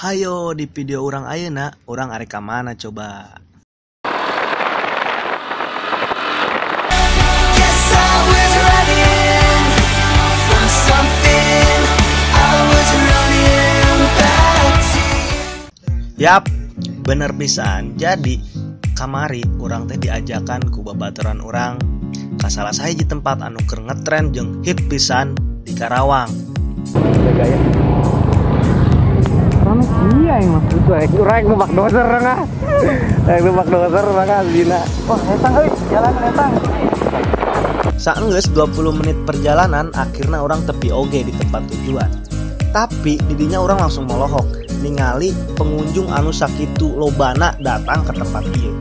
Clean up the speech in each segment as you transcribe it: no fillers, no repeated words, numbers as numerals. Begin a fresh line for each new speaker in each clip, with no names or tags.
Hayo di video urang ayeuna, urang arek ka mana coba? Yap, bener pisan. Jadi kamari urang teh diajakan ku babaturan urang ka salah sahiji tempat anu keur ngetren jeung hit pisan di Karawang.
Iya emang itu urang nu bak doser ngah. Nu bak doser maka dina. Wah, etang euy, jalan etang.
Saenggeus 20 menit perjalanan akhirnya urang tepi oge di tempat tujuan. Tapi didinya urang langsung molohok ningali pengunjung anu sakitu lobana datang ke tempat ieu.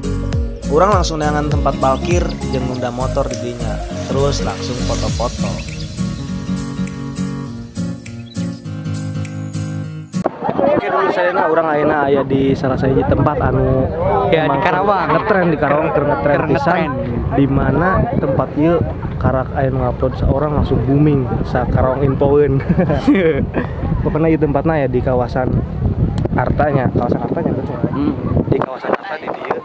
Urang langsung neangan tempat parkir jeung nunda motor didinya, terus langsung foto-foto.
Oke dulu saya urang ayeuna aya di salah sahiji tempat anu ya di Karawang, ngetren di Karawang, keur ngetren pisan, di mana tempat ieu karak aya nu ngupload seorang langsung booming sa Karawang infoeun. Pokoknya ieu tempatna ya di kawasan Artanya, kawasan Artanya betul. Di kawasan Arta di dieu.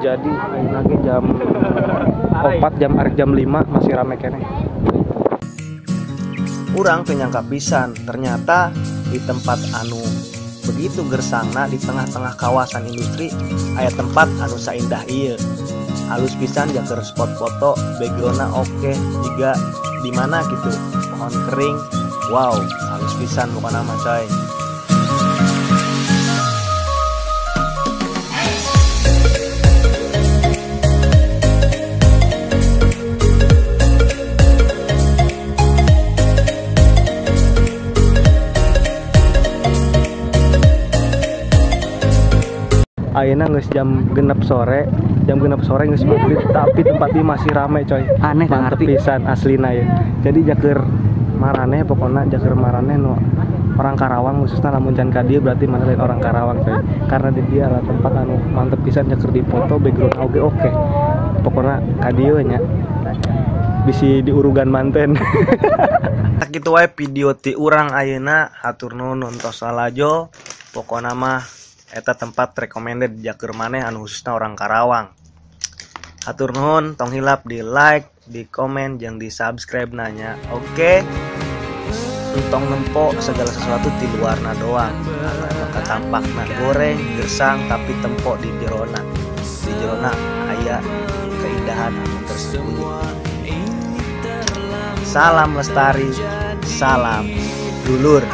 Jadi ayeuna ge jam 4 jam arek jam 5 masih rame keneh.
Urang teu nyangka pisan, ternyata di tempat anu begitu gersangna di tengah-tengah kawasan industri aya tempat anu saindah ieu. Halus pisan jaker spot foto, backgroundna oke, juga di mana gitu, pohon kering. Wow, halus pisan bukan nama coy.
Ayeuna geus jam 6 sore, jam 6 sore geus maghrib, tapi tempat ini masih rame coy.
Aneh,
mantep pisan aslina ya. Jadi jaker maraneh pokoknya jaker maraneh nu orang Karawang khususnya lamun can ka dieu berarti mana lain orang Karawang coy. Karena di dia adalah tempat anu mantep pisan jaker dipoto background oge oke. Pokoknya ka dieu nya bisi diurugan manten.
Sakitu wae video ti urang ayeuna, hatur nuhun tos lalajo. Pokona mah eta tempat recommended jaker maneh anu khususna orang Karawang. Hatur nuhun, tong hilap di like, di komen, jeung di subscribe nanya. Oke. Entong nempo segala sesuatu di luarna doang. Anu emang katampakna goreng, gersang, tapi tempo di jerona. Di jerona aya keindahan anu tersembunyi. Salam lestari, salam dulur.